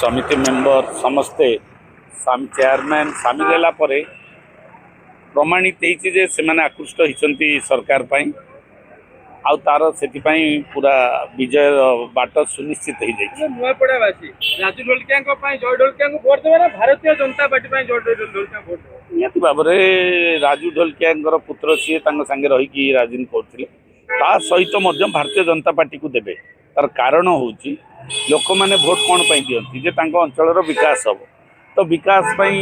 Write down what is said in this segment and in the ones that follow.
ସମିତି ମେମ୍ବର ସମସ୍ତେ ଚେୟାରମ୍ୟାନ୍ ସାମିଲ ହେଲା ପରେ ପ୍ରମାଣିତ ହେଇଛି ଯେ ସେମାନେ ଆକୃଷ୍ଟ ହେଇଛନ୍ତି ସରକାର ପାଇଁ। ଆଉ ତାର ସେଥିପାଇଁ ପୁରା ବିଜୟର ବାଟ ସୁନିଶ୍ଚିତ ହେଇଯାଇଛି। ନୂଆପଡ଼ାବାସୀ ରାଜୁ ଢୋଲକିଆଙ୍କ ପାଇଁ ଜୟ ଢୋଲକିଆଙ୍କୁ ଭୋଟ ଦେବେ ନା ଭାରତୀୟ ଜନତା ପାର୍ଟି ପାଇଁ ଜୟ ଢୋଲକିଆ ଭୋଟ ଦେବେ? ନିହାତି ଭାବରେ ରାଜୁ ଢୋଲକିଆଙ୍କର ପୁତ୍ର ସିଏ, ତାଙ୍କ ସାଙ୍ଗେ ରହିକି ରାଜନୀତି କରୁଥିଲେ। ତା ସହିତ ମଧ୍ୟ ଭାରତୀୟ ଜନତା ପାର୍ଟିକୁ ଦେବେ। ତାର କାରଣ ହେଉଛି, ଲୋକମାନେ ଭୋଟ କ'ଣ ପାଇଁ ଦିଅନ୍ତି? ଯେ ତାଙ୍କ ଅଞ୍ଚଳର ବିକାଶ ହେବ। ତ ବିକାଶ ପାଇଁ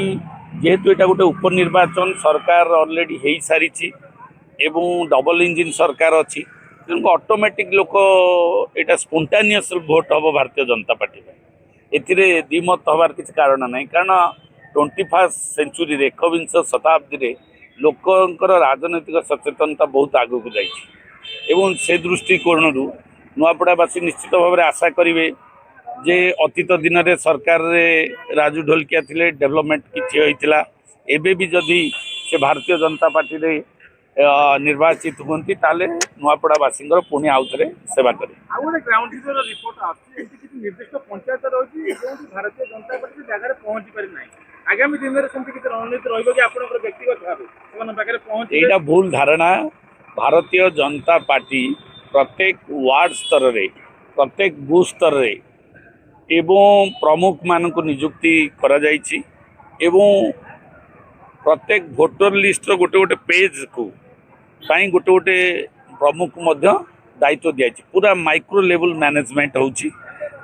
ଯେହେତୁ ଏଇଟା ଗୋଟେ ଉପନିର୍ବାଚନ, ସରକାର ଅଲରେଡ଼ି ହେଇସାରିଛି ଏବଂ ଡବଲ ଇଞ୍ଜିନ୍ ସରକାର ଅଛି, ତେଣୁ ଅଟୋମେଟିକ୍ ଲୋକ ଏଇଟା ସ୍ପଣ୍ଟାନିୟସ୍ ଭୋଟ ହେବ ଭାରତୀୟ ଜନତା ପାର୍ଟି ପାଇଁ। ଏଥିରେ ଦ୍ୱିମତ ହେବାର କିଛି କାରଣ ନାହିଁ। କାରଣ 21st ସେଞ୍ଚୁରୀରେ, ଏକବିଂଶ ଶତାବ୍ଦୀରେ ଲୋକଙ୍କର ରାଜନୈତିକ ସଚେତନତା ବହୁତ ଆଗକୁ ଯାଇଛି ଏବଂ ସେ ଦୃଷ୍ଟିକୋଣରୁ ନୂଆପଡ଼ାବାସୀ ନିଶ୍ଚିତ ଭାବରେ ଆଶା କରିବେ ଯେ ଅତୀତ ଦିନରେ ସରକାରରେ ରାଜୁ ଢୋଲକିଆ ଥିଲେ, ଡେଭଲପମେଣ୍ଟ କିଛି ହୋଇଥିଲା। ଏବେ ବି ଯଦି ସେ ଭାରତୀୟ ଜନତା ପାର୍ଟିରେ ନିର୍ବାଚିତ ହୁଅନ୍ତି, ତାହେଲେ ନୂଆପଡ଼ାବାସୀଙ୍କର ପୁଣି ଆଉଥରେ ସେବା କରିବେ। ଆଉ ଗୋଟେ ଗ୍ରାଉଣ୍ଡ ଜିରୋର ରିପୋର୍ଟ ଆସୁଛି, ଏମିତି କିଛି ନିର୍ଦ୍ଦିଷ୍ଟ ପଞ୍ଚାୟତ ରହିଛି ଯେଉଁଠି ଭାରତୀୟ ଜନତା ପାର୍ଟି ସେ ଜାଗାରେ ପହଞ୍ଚି ପାରି ନାହିଁ। ଆଗାମୀ ଦିନରେ ସେମିତି କିଛି ରଣନୀତି ରହିବ କି ଆପଣଙ୍କର ବ୍ୟକ୍ତିଗତ ଭାବେ ସେମାନଙ୍କ ପାଖରେ ପହଞ୍ଚିବେ? ଏଇଟା ଭୁଲ ଧାରଣା। ଭାରତୀୟ ଜନତା ପାର୍ଟି ପ୍ରତ୍ୟେକ ୱାର୍ଡ ସ୍ତରରେ, ପ୍ରତ୍ୟେକ ବୁଥ ସ୍ତରରେ ଏବଂ ପ୍ରମୁଖମାନଙ୍କୁ ନିଯୁକ୍ତି କରାଯାଇଛି ଏବଂ ପ୍ରତ୍ୟେକ ଭୋଟର ଲିଷ୍ଟର ଗୋଟେ ଗୋଟେ ପେଜ୍କୁ ପାଇଁ ଗୋଟେ ଗୋଟେ ପ୍ରମୁଖ ମଧ୍ୟ ଦାୟିତ୍ୱ ଦିଆଯାଇଛି। ପୁରା ମାଇକ୍ରୋ ଲେଭେଲ ମ୍ୟାନେଜମେଣ୍ଟ ହେଉଛି।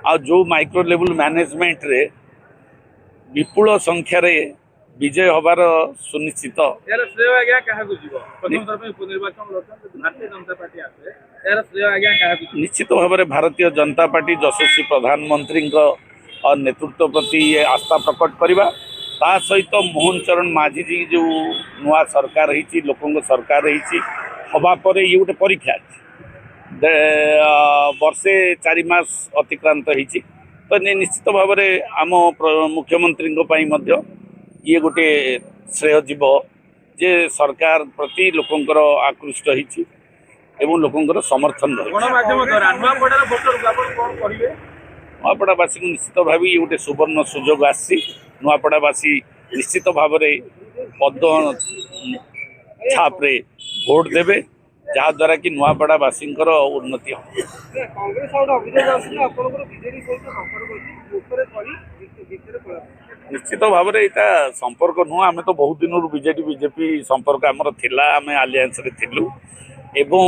ଆଉ ଯେଉଁ ମାଇକ୍ରୋ ଲେଭେଲ ମ୍ୟାନେଜମେଣ୍ଟରେ ବିପୁଳ ସଂଖ୍ୟାରେ ବିଜୟ ହେବାର ସୁନିଶ୍ଚିତ। ଏହାର ଶ୍ରେୟ ଆଜ୍ଞା କାହାକୁ ଯିବ? ପ୍ରଥମ ଥର ପାଇଁ ଉପନିର୍ବାଚନ ଲଢୁଛନ୍ତି, ଯଦି ଭାରତୀୟ ଜନତା ପାର୍ଟି ଆସେ, ଏହାର ଶ୍ରେୟ ଆଜ୍ଞା କାହାକୁ ଯିବ? ନିଶ୍ଚିତ ଭାବରେ ଭାରତୀୟ ଜନତା ପାର୍ଟି, ଯଶସ୍ୱୀ ପ୍ରଧାନମନ୍ତ୍ରୀଙ୍କ ନେତୃତ୍ୱ ପ୍ରତି ଆସ୍ଥା ପ୍ରକଟ କରିବା। ତା ସହିତ ମୋହନ ଚରଣ ମାଝୀଜୀ, ଯେଉଁ ନୂଆ ସରକାର ହେଇଛି, ଲୋକଙ୍କ ସରକାର ହେଇଛି, ହେବା ପରେ ଇଏ ଗୋଟେ ପରୀକ୍ଷା ଅଛି। ବର୍ଷେ 4 ମାସ ଅତିକ୍ରାନ୍ତ ହେଇଛି। ତ ନିଶ୍ଚିତ ଭାବରେ ଆମ ମୁଖ୍ୟମନ୍ତ୍ରୀଙ୍କ ପାଇଁ ମଧ୍ୟ ଇଏ ଗୋଟେ ଶ୍ରେୟ ଯିବ ଯେ ସରକାର ପ୍ରତି ଲୋକଙ୍କର ଆକୃଷ୍ଟ ହେଇଛି ଏବଂ ଲୋକଙ୍କର ସମର୍ଥନ ରହିଛି। ଗଣମାଧ୍ୟମ ଦ୍ୱାରା ନୂଆପଡ଼ାର ଭୋଟରକୁ ଆପଣ କଣ କହିବେ? ନୂଆପଡ଼ାବାସୀଙ୍କୁ ନିଶ୍ଚିତ ଭାବେ ଇଏ ଗୋଟେ ସୁବର୍ଣ୍ଣ ସୁଯୋଗ ଆସିଛି। ନୂଆପଡ଼ାବାସୀ ନିଶ୍ଚିତ ଭାବରେ ପଦ୍ମ ଛାପରେ ଭୋଟ ଦେବେ, ଯାହାଦ୍ୱାରା କି ନୂଆପଡ଼ାବାସୀଙ୍କର ଉନ୍ନତି ହେବ। କଂଗ୍ରେସ ଆଉ ଗୋଟେ ଅଭିଯୋଗ ଆସୁଛି, ଆପଣଙ୍କର ବିଜେଡି ସହିତ ସମ୍ପର୍କ ଅଛି, ଉପରେ କଳି, ଭିତରେ କଳା। ନିଶ୍ଚିତ ଭାବରେ ଏଇଟା ସମ୍ପର୍କ ନୁହଁ। ଆମେ ତ ବହୁତ ଦିନରୁ ବିଜେଡି ବିଜେପି ସମ୍ପର୍କ ଆମର ଥିଲା। ଆମେ ଆଲିଆନ୍ସରେ ଥିଲୁ ଏବଂ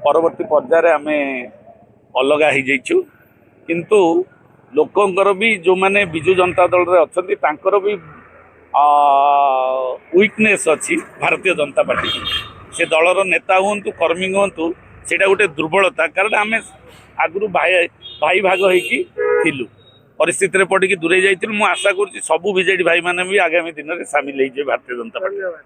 ପରବର୍ତ୍ତୀ ପର୍ଯ୍ୟାୟରେ ଆମେ ଅଲଗା ହେଇଯାଇଛୁ। କିନ୍ତୁ ଲୋକଙ୍କର ବି, ଯେଉଁମାନେ ବିଜୁ ଜନତା ଦଳରେ ଅଛନ୍ତି, ତାଙ୍କର ବି ୱିକନେସ୍ ଅଛି ଭାରତୀୟ ଜନତା ପାର୍ଟି। ସେ ଦଳର ନେତା ହୁଅନ୍ତୁ, କର୍ମୀ ହୁଅନ୍ତୁ, ସେଇଟା ଗୋଟେ ଦୁର୍ବଳତା। କାରଣ ଆମେ ଆଗରୁ ଭାଇ ଭାଇ ଭାଗ ହେଇକି ଥିଲୁ, ପରିସ୍ଥିତିରେ ପଡ଼ିକି ଦୂରେଇ ଯାଇଥିଲୁ। ମୁଁ ଆଶା କରୁଛି ସବୁ ବିଜେଡି ଭାଇମାନେ ବି ଆଗାମୀ ଦିନରେ ସାମିଲ ହେଇଯିବେ ଭାରତୀୟ ଜନତା ପାର୍ଟି। ଧନ୍ୟବାଦ।